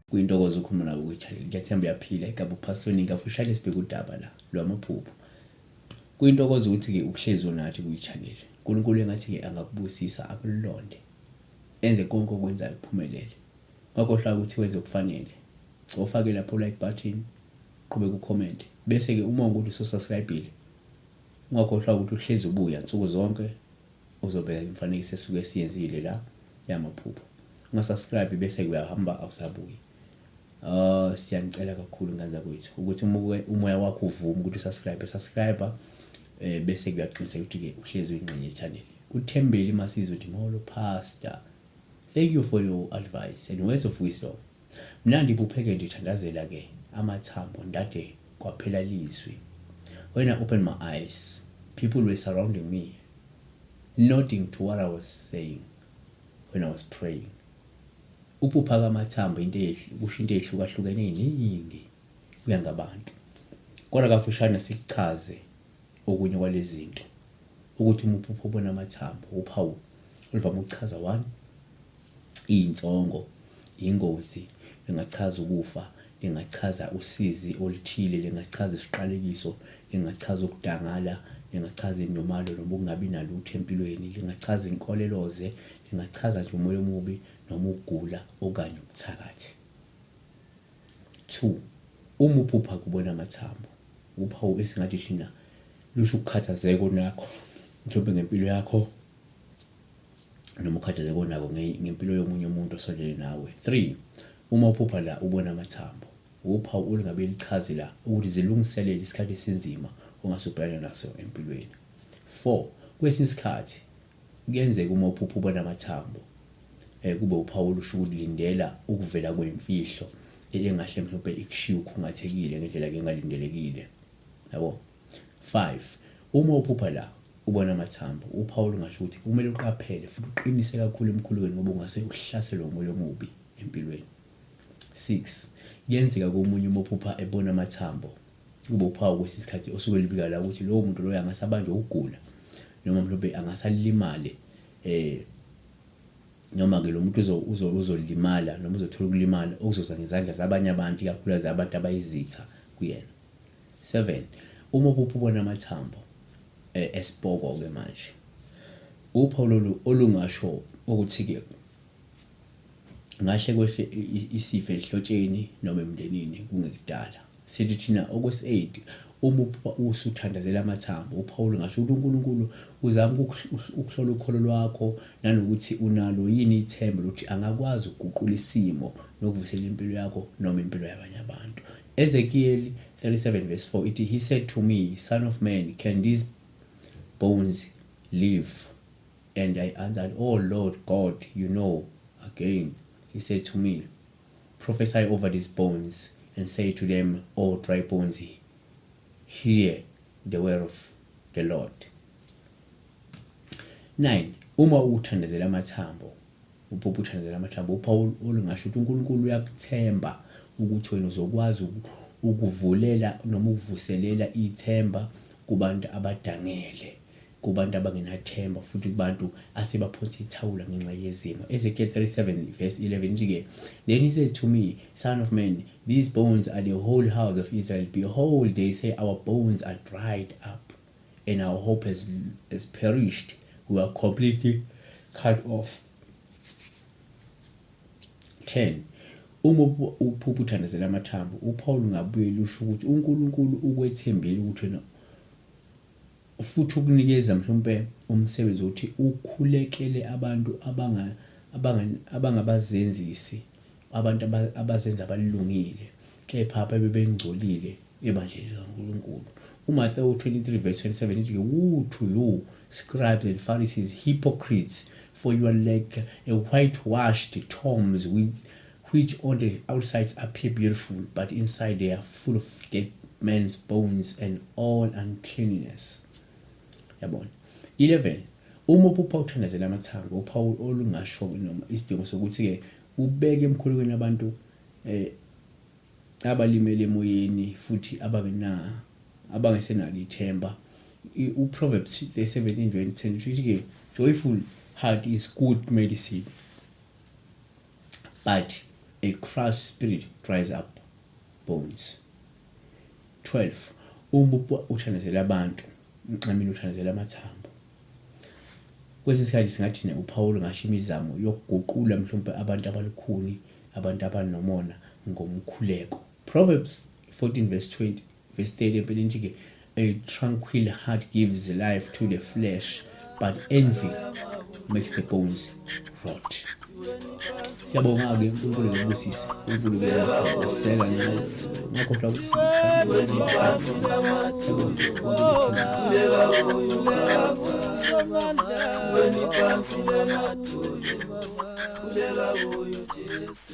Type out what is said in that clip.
Kuyintokozo ukukhuluma nawe kwi-channel. Ngiyathemba uyaphila. Igama uPhasoni kafushane sibheke udaba la lwamaphupho. Kuyintokozo ukuthi-ke ukuhlezi unathi kwi-channel. uNkulunkulu engathi-ke angakubusisa akulonde. Enze konke okwenzayo kuphumelele. Ungakhohlwa ukuthi wenze okufanele. Ufake lapho like button, uqhubeke ucomment. Bese-ke uma ukuthi ususubscribe-ile, ungakhohlwa ukuthi uhlezi ubuya nsuku zonke uzobheka imifanekiso esuke siyenzile la yamaphupho. Ungasubscribe bese uyahamba awusabuyi. Siyanicela kakhulu ngane zakwethu ukuthi uma umoya wakho uvuma ukuthi usubscribe, subscribe bese kuyaqiniseka ukuthi-ke uhlezi uyingxenye ye-channel. UThembeli Masizi uthi molo pastor. Thank you for your advice and words of wisdom. Mna ndiphuphe-ke ndithandazela ke amathambo ndade kwaphela lizwi. When I opened my eyes, people were surrounding me, nodding to what I was saying when I was praying. Uphupha kamathambo into kusho into ey'hlukahlukene ey'ningi kuya ngabantu. Kodwa kafushane sikuchaze okunye kwalezi zinto ukuthi uma uphupha ubona amathambo uphawu oluvame ukuchaza one iy'nsongo, ingozi, lingachaza ukufa, lingachaza usizi oluthile, lingachaza isiqalekiso, lingachaza ukudangala, lingachaza indumalo noma ukungabi nalutho empilweni, lingachaza inkoleloze, lingachaza nje umoya omubi noma ukugula okanye ubuthakathi. 2 uma uphupha kubona amathambo uphawu esingathi thina lusho ukukhathazeka onakho mhlawumbe ngempilo yakho noma ukhathazeka onako ngempilo yomunye umuntu osondele nawe. 3 uma uphupha la ubona amathambo uphawu olungabe lichaze la ukuthi zilungiselele isikhathi esinzima ongase ubhekane naso empilweni. 4 kwesinye isikhathi kuyenzeka uma uphupha ubona amathambo kube uphawu olusho ukuthi lindela ukuvela kwemfihlo engahle mhlawumbe ikushiye ukhungathekile ngendlela engalindelekile. Yabo. 5 uma uphupha la ubona amathambo uphawu olungasho ukuthi kumele uqaphele futhi uqinise kakhulu emkhulekweni ngoba ungase uhlaselwe umoya omubi empilweni. 6 kuyenzeka komunye uma uphupha ebona amathambo kube uphawu kwesinye isikhathi osuke libika la ukuthi lowo muntu loyo angase abanjwe ukugula noma mhlawumbe angase alimale noma-ke lo muntu uzolimala noma uzothola ukulimala okuzoza ngezandla zabanye abantu ikakhulukazi abantu abayizitha kuyena. 7 uma uphupha ubona amathambo esipoko-ke manje uphawu lolu olungasho ukuthi-ke ngahle kwehle isifo ezihlotsheni noma emndenini kungekudala. Sithi thina okwesi-8 uma usuthandazela amathambo uphawu olungasho ukuthi uNkulunkulu uzama ukuhlola ukholo lwakho nanokuthi unalo yini ithemba lokuthi angakwazi ukuguqula isimo nokuvuselela impilo yakho noma impilo yabanye abantu. Ezekiel 37 verse 4 ithi he said to me, son of man, can these bones live? And I answered, oh Lord God, you know. Again he said to me, prophesy over these bones and say to them, O dry bones, hear the word of the Lord. 9 uma uthandazela amathambo uphupha uthandazela amathambo uphawu olungasho ukuthi uNkulunkulu uyakuthemba ukuthi wena uzokwazi ukuvulela noma ukuvuselela ithemba kubantu abadangele kubantu abangenathemba futhi kubantu asebaphonsa ithawula ngenxa yezimo. Ezekiel 37 verse 11 ithi-ke, Then he said to me, Son of man, these bones are the whole house of Israel. Behold, they say, Our bones are dried up, and our hope has perished. We are completely cut off. 10 uma uphupha uthandazela amathambo uPaul ngabuye lusho ukuthi uNkulunkulu ukwethembile ukuthi wena futhi ukunikeza mhlawumpe umsebenzi wokuthi ukhulekele abantu abangabazenzisi, abantu abazenza abalungile kepha babe bengcolile ebandleni likaNkulunkulu. UMathewu 23 verse 27 ithi, Woe to you, scribes and Pharisees, hypocrites, for you are like a whitewashed tombs with which on the outside appear beautiful, but inside they are full of dead men's bones and all uncleanness. Yabona. 11 uma uphupha uthandazela amathambo uphawu olungasho noma isidingo sokuthi-ke ubeke emkhulekweni abantu abalimele emoyeni futhi abangesenalo ithemba. UProverbs 17 22 ithi-ke joyful heart is good medicine but a crushed spirit dries up bones. 12 uma uthandazela abantu I mean uthandazela amathambo. Kwesinye isikhathi singathi uPawulu ngasho imizamo yokuguqula mhlawumbe abantu abalukhuni, abantu abanomona ngomkhuleko. Proverbs 14 verse 20 verse 30 empeleni ithi-ke a tranquil heart gives life to the flesh but envy makes the bones rot. Siyabonga-ke uNkulunkulu ngikubusise. uNkulunkulu ke ngathi weseka nawe. Ungakhohlwa ukusubscribe. Siyabonga uNkulunkulu. Sikhuleka kuyo Jesu.